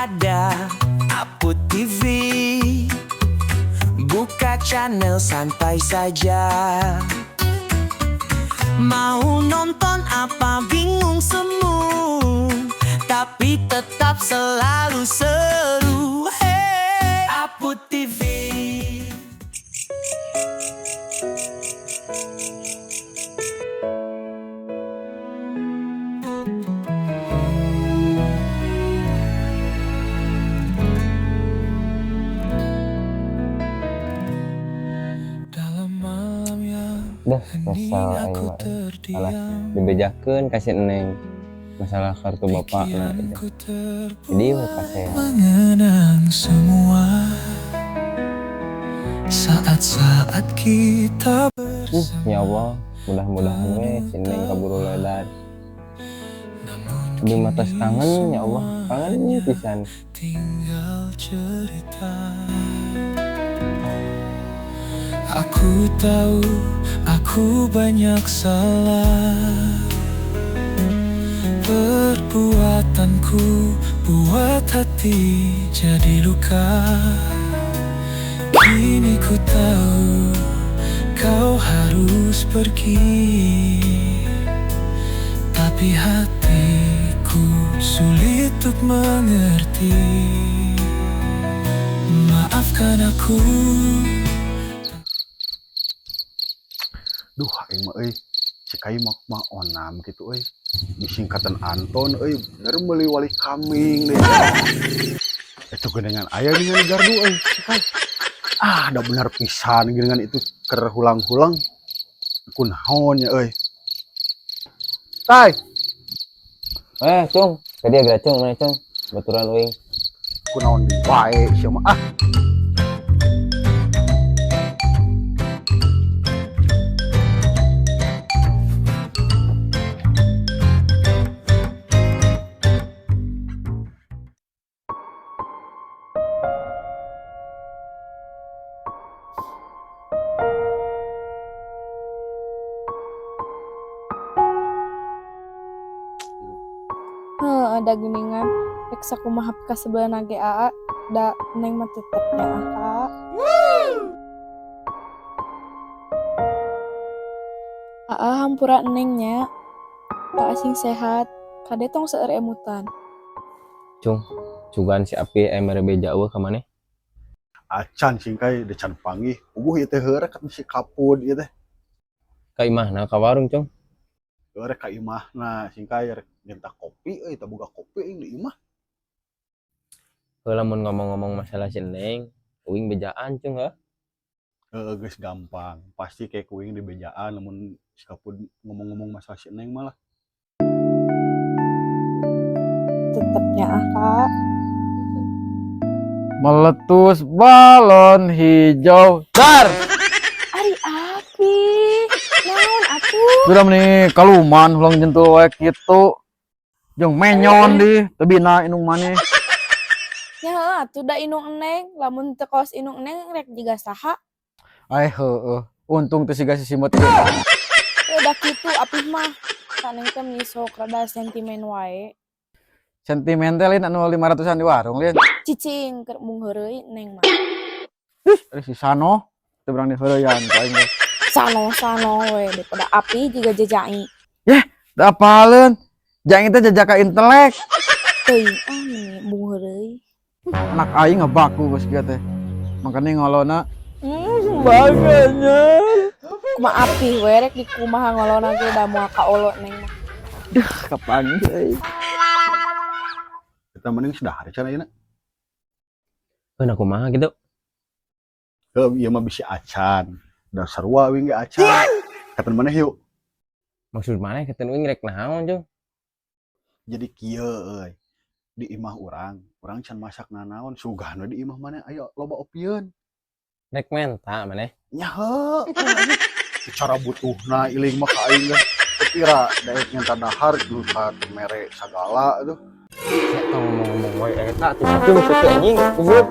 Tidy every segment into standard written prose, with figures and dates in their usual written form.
Ada Aput TV. Buka channel santai saja. Mau nonton apa bingung semu, tapi tetap selalu seru. Hey, Aput TV. Dalam malam yang Dah, kesel aing aku mah. Alah, terdiam. Dibejakeun ka si Neng masalah kartu bapak nah itu. Pikiranku Jadi we terbuai pasea. mengenang semua saat-saat kita bersama. Ya Allah, mudah-mudahan we si Neng kaburu ledar. Namun Abi mah tos kini kangen, ya Allah, kangen semuanya pisan. tinggal cerita. Aku tahu aku banyak salah. Perbuatanku buat hati jadi luka. Kini ku tahu kau harus pergi, tapi hatiku sulit untuk mengerti. Maafkan aku. Duh, aing mah euy. Si kai mah mah onam gitu euy. Disingkatan Anton euy, bener meuli wali kambing deui. Itu gendengan aya dengan gardu euy, si kai. Ah, da bener pisan gendengan itu keur hulang-hulang. Kunaon nya euy. Kai, Eh, Cung, tadi agak Cung, mana Cung? Baturan uing. Kunaon di wae sia mah ah. Heuh, ada geuningan rek sakumaha kasebeulna ge Aa, da Neng mah tetep nyaah ka Aa. Aa, hampura Neng nya. Aa sing sehat, kade tong seueur emutan. Cung, sugan si Api aya mere beja eueuh ka maneh? Acan sing kai, da can panggih. Puguh ieu teh heureuh ka si Kapud ieu teh. Ka imahna ka warung, Cung? Heureuh ka imahna sing kai, rek minta kopi euy, teu boga kopi euy di imah. Heuh, lamun ngomong-ngomong masalah si Neng, uing bejaan, Cung, heuh. Heeh, geus gampang. Pasti kayak kuing di bejaan lamun si Kapud ngomong-ngomong masalah si Neng malah. Tetep nyaah ka Aa. Meletus balon hijau. Dar. Ari Api, naon atuh? Sudah nih kaluman ulang jentul wae kitu. Jeung menyon di teu bina indung maneh. Ya heuh atuh, da indung Neng, lamun teu kos indung Neng rek jiga saha? Ai heueuh, untung teu siga si Simut ge. Udah kitu Api mah. Ka Neng teh meni sok rada sentimen wae. Sentimen teh lain anu 500-an di warung lin. Cicing keur mung heureuy Neng mah. Ih, ari si Sano teu berani heureuyan ku aing teh. Sano-sano we daripada Api jiga jejai. Yeh, da apaleun? Jang teh jajaka intelek. Teuing ah, meni mung heureuy. Anak aing ngebaku geus kieu teh. Makanya ngolona Makanya. Kumaha Api we rek di kumaha ngolona ge, da moal kaolo Neng mah. Duh, kapanggih euy. Kita mending sudah hari can ayeuna. Heuh, nah kumaha kitu? Heuh, ieu mah bisi acan. Da sarua uing ge acan. Katen maneh yuk. Maksud maneh katen uing rek naon, Cung? Jadi kieu euy. Di imah urang, urang can masak nanaon, sugan we di imah maneh aya loba opieun. Rek menta maneh? Nya heuh. Secara butuhna iling mah ka aing ge. Pira daek nyanta dahar ka mere sagala tuh. Saya ngomong-ngomong wae eta tuh satu satu anjing. Goblok.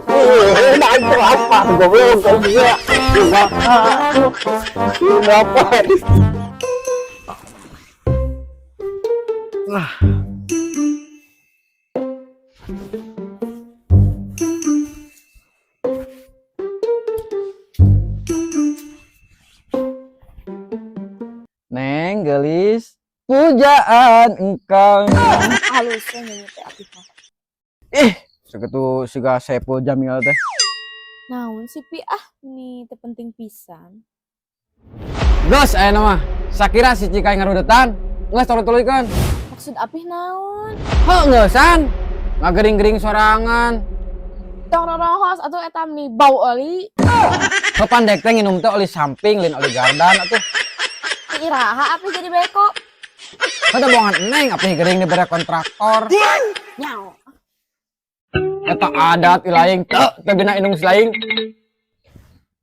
Nah, itu apa? Goblok goblok. Apa? Lah. Gelis, pujaan engkau. Halus we nyanyi teh Apih mah. Ih, sakitu siga Saipul Jamil teh. Naon sih Pi, ah nih teu penting pisan. Geus aya mah. Sakira si Cikai ngarudetan, geus tong dituluykeun. Maksud Apih naon? Heuh, geusan. Ngagering-gering sorangan. Tong rorohos atuh, eta meni bau oli. Heuh, pandek teh nginum teh oli samping, lain oli gardan atuh. Ti iraha Apih jadi beko? Heuh, teh bohongan Neng, Apih gering dibere kontraktor. Nyaho. Eta adat ilaing teu teu bina indung silaing.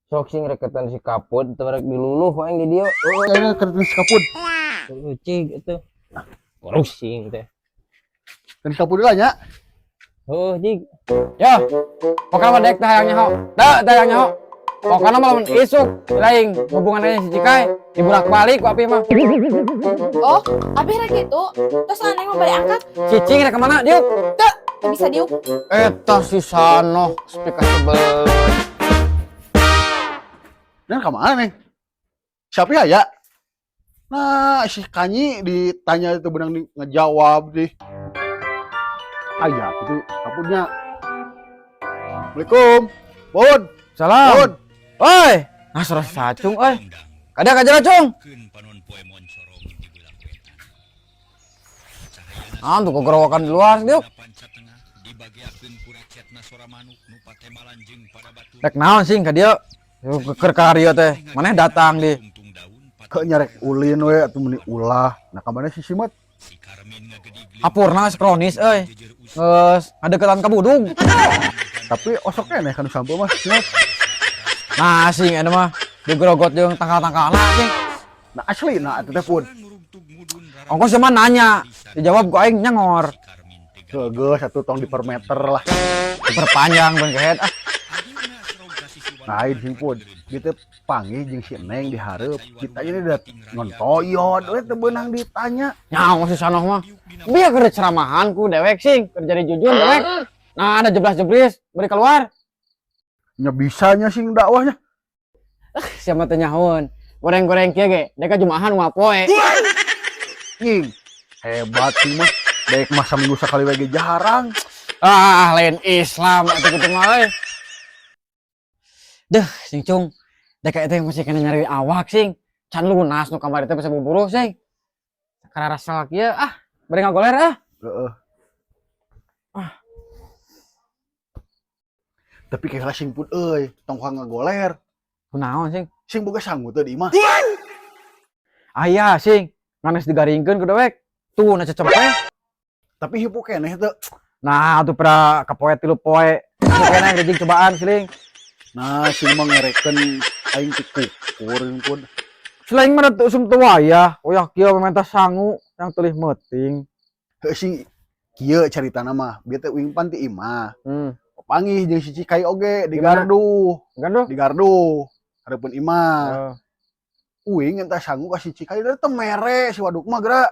Sok sing reketan si Kaput teu rek diluluh aing di dieu. Oh, ini kertas Kaput. Cig itu. Korupsi teh. Dan Kaput lah nya. Oh, Jig. Yo, pokoknya mah dek teh hayang nyaho. Teu teh hayang nyaho. Pokoknya mah lamun isuk lain hubungannya si Cikai dibulak-balik ku Apih mah. Oh, Apih rek kitu. Terus aneh mah balik angkat. Cicing rek kemana diuk? Teu, teu bisa diuk. Eta si Sanoh speaker sebel. Dan kemana nih? Siapa ya ya? Nah, si Kanyi ditanya itu benang di, ngejawab deh. Ayah itu Kaputnya. Assalamualaikum. Bun. Salam. Bun. Oi, nah suara sacung euy. Kada kajara cung. Ah, tuh gorowokan di luar diuk. Rek naon sih ka dieu? Keur ka dieu teh. Maneh datang di. Ke nyarek ulin we atuh meni ulah. Nah, kamana si Simet? Hapurna geus kronis euy. Geus ngadeukeutan ka budug. Tapi osok keneh kan sampo mah. Simet. Nah, sing eta mah digrogot jeung tangkal-tangkalna sing. Nah, asli nah eta teh pun. Ongkos mah nanya, dijawab ku aing nyengor. Geus satu tong di per meter lah. Diperpanjang ben kehed ah. Nah, ini pun kita panggil jeung si Neng di hareup. Kita ini udah ngontoyot we teu beunang ditanya. Nyaho si Sanoh mah. Biar keur ceramahan ku dewek sing, keur jadi jujur dewek. Nah, ada jeblas-jeblis, beri keluar. Nya bisanya sing dakwahnya. Siapa teh nyahoeun. Goreng-goreng kieu ge, deka jumahan moal poe. Nying. Hebat sih mah. Daek masa minggu sekali we ge jarang. Ah, lain Islam atuh kitu mah euy. Deh, sing cung. Deka itu masih kena nyari awak sing. Can lunas nu kamari teh bisa buburu sing. Karena kieu ah, bari ngagoler ah. Heeh. Ah. Tapi kayak sing pun euy, tong ngagoler. Kunaon sing? Sing boga sangu teu di imah. Aya sing, nganes digaringkeun ku dewek. Tuh na cecempeh. Tapi hipu keneh teu. Nah, atuh pra kapoe 3 poe. Hipu keneh rejing cobaan siling. Nah, sing mah ngerekeun aing ti kukur pun. Selain mah teu usum teu wayah, oyah kieu meminta sangu yang tulih meuting. Heuh sing kieu caritana mah, bieu teh uing pan ti imah. Panggih jeung si Cikai oge di Gimana? gardu, Gardu? Di gardu. Hareupeun imah. Heeh. Uing entah sangu ka si Cikai da teu mere si waduk mah geura.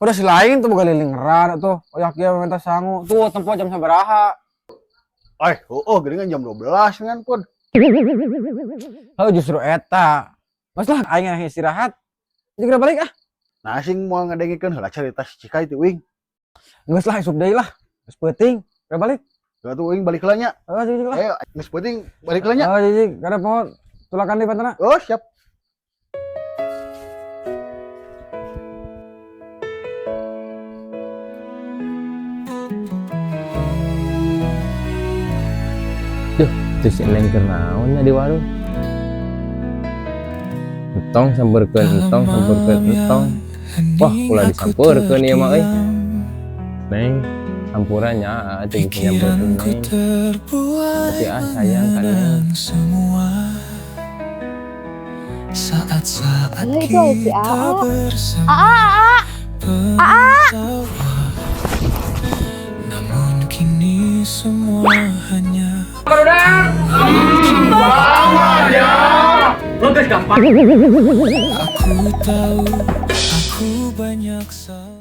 Udah si lain tuh boga lilingeran atuh. Oyah kieu meminta sangu. Tuh tempo jam sabaraha. Eh, heueuh geuningan jam 12 ngan pun. Heuh justru eta. Mas lah aing yang istirahat. Jadi geura balik ah. Nah, sing moal ngadengikeun heula carita si Cikai ti uing. Geus lah isuk deui lah. Geus peuting, geura balik. Geus atuh uing balik heula nya. Heeh, jig lah. Ayo, geus peuting balik heula nya. Heeh, jig, kada mau tulakan di pantana. Oh, siap. Duh, tuh si Neng keur naon nya di warung. Entong sampeurkeun, entong sampeurkeun, entong. Wah, ulah disampeurkeun ieu mah euy. Neng, sampurannya teu bisa nyamperkeun Pikiranku Neng. terbuai Tapi ah sayang kan Neng. mengenang semua saat-saat Nah, itu si kita Aa. bersama Aa, Aa, penuh tawa. Namun kini semua hanya aku tahu aku banyak salah.